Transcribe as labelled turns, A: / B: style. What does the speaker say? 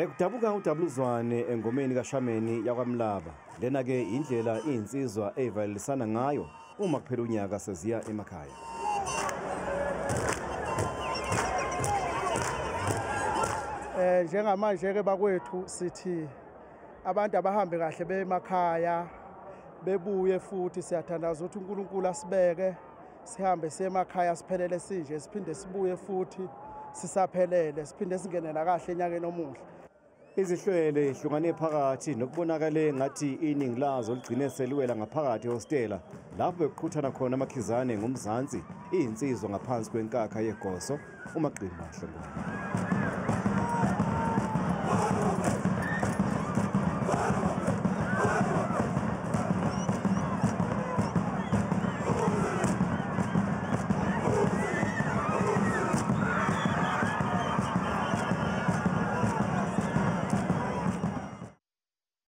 A: Bekudabuka uDabuluzwane engomeni kaShameni yakwaMlaba. Lena ke indlela insizwa evalelisana ngayo uma kuphela unyaka seziya emakhaya.
B: Njengamanje ke bakwethu sithi abantu abahambe kahle bemakhaya bebuye futhi siyathandaza ukuthi uNkulunkulu asibeke sihambe siye emakhaya siphelele sinje siphinde sibuye futhi sisaphelele siphinde singenela kahle enyakeni omuhle.
A: Izihlwele ihlukane phakathi nokubonakale ngathi iningi lazo ligcine seliwela ngaphakathi ehostela lapho bekuqhuthana khona amakhizane ngomzansi insizwa ngaphansi kwenkakha yegoso uMaqimba Hlongwane.